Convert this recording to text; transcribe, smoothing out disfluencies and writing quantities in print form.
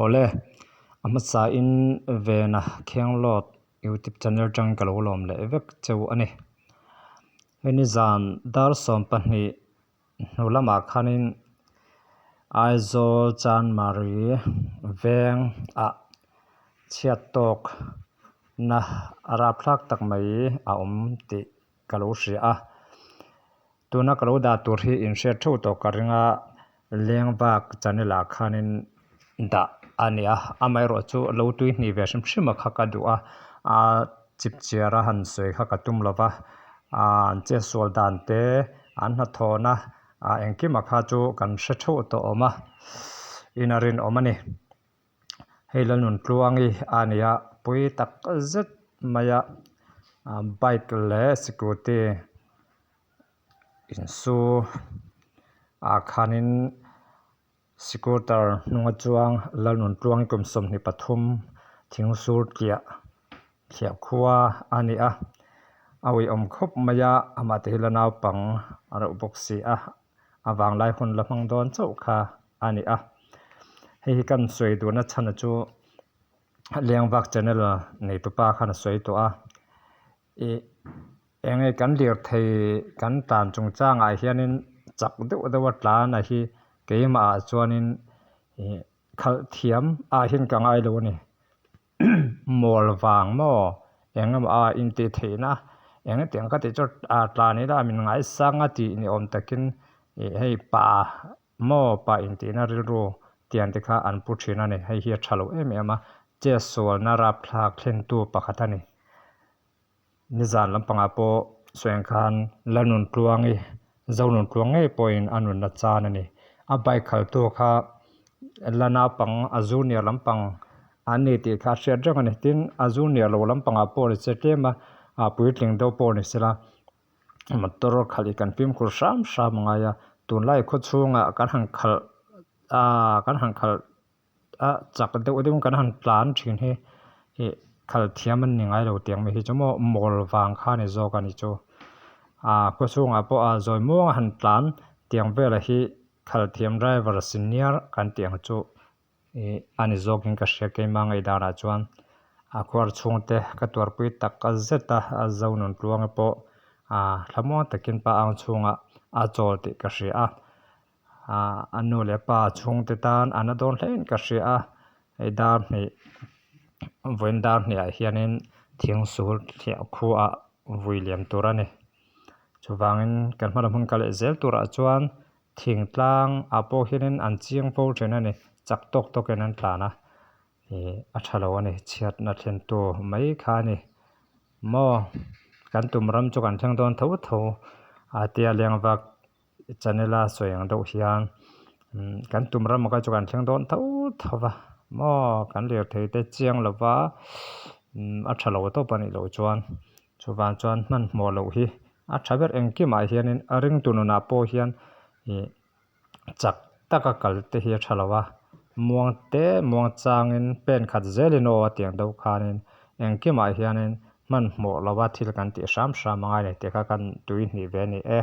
Awle, a hmasa in Vena Khenglawt YouTube channel tang ka lo lawm leh vek cheu a ni. Hei nizan dar 20 hnu lamah khanin Aizawl Chanmari veng ah chhiat tawk na a rapthlak tak mai a awm tih ka lo hria a. Tuna ka lo dah tur hi inhriat theuh tawh ka ring a, Lengvak channel ah khanin dah a ni a, amaherawh chu lo tui hnih ve hrim hrim a kha ka duh a, a chipchiar a han sawi kha ka tum lo va, an chetsual dan te, an hnathawhna engkim a kha chu kan hre theuh tawh awm a, in a rinawm a ni. Hei Lalnuntluangi a ni a, pui tak zet mai a, bike leh scooty insu ah khanin scooter hnunga chuang Lalnuntluangi kum 23 thing sur tliah thliah khua a ni a, a uiawm khawp mai a, amah te hi la naupang a reuh bawk si a. A vanglai hun la hmang dawn chauh kha a ni a. Hei hi kan sawi duhna chhan chu Lengvak channel neitupa khan a sawi tawh a. Ih eng nge kan lirthei kan tlan chungchangah hianin chak deuh deuh a tlan a hi keimahah chuanin ih khalh thiam ah hian ka ngai lo a ni. Mawl vang maw eng emaw a intih theihna eng hetiang ka tih chu a tlan ila min ngaisang a tih ni awm takin ih hei pa maw pa intihna rilru tiang te kha an pu thin a ni hei hi a tha lo em em a chetsualna rapthlak thlentu pakhat a ni. Nizan lampangah pawh sawi ang khan Lalnuntluangi, Zonuntluang ngei pawhin a nunna chan a ni. A bike khaltu kha la naupang a junior lampang an ni tih kha a hriat reng a ni. Tin, a junior lo lampangah pawh ni se tlem a, a puitling deuh pawh ni sela motor khalh hi kan fimkhur hram hram a ngai a. Tunlai khawchhungah kan han khalh ah kan han khalh. a chak deuh deuh in kan han tlan thin hi ih khal thiam an ni ngai lo tiang mai hi chu maw mawl vang kha a ni zawk a ni chu ah khaw chhungah pawh a zawi muang a han tlan tiang velah hi khal thiam driver senior kan tih ang chu ih a ni zawk in ka hria keimah ngaihdanah chuan a khuar chhungte ka tuarpui tak zet a a zo nun tluanga pawh ah thlamuang takin pa ang chhungah a chawl tih ka hria a. Ahh a nu leh pa chhungte tan a na dawn hlein ka hria a, hei dar hnih vawiin dar hnihah hianin thing sul thliah khuaah vui liam tur a ni. Chuvangin kan hma lam hun kal leh zel turah chuan thingtlang ah pawh hianin an chiang fo thin a ni, chak tawk tawkin an tlan a, ih a tha lo a ni chhiatna thlentu mai kha a ni. Maw kan tum ram chu kan thleng dawn tho tho a tia leng vak. Channel a sawi ang deuh hian kan tum ram kha chu kan thleng dawn tho tho va maw kan lirthei te chiang lo va a tha lo tawp a nih loh chuan chuvang chuan hmanhmawh loh hi a tha ber engkimah hianin a ringtu nunah pawh hian ih chak taka kal te hi a tha lo a muang te muang changin pen khat zelin aw a tiang deuh khanin engkimah hianin hmanhmawh lova thil kan tih hram hram a ngai a ni tih kha kan tui hnih ve a ni e.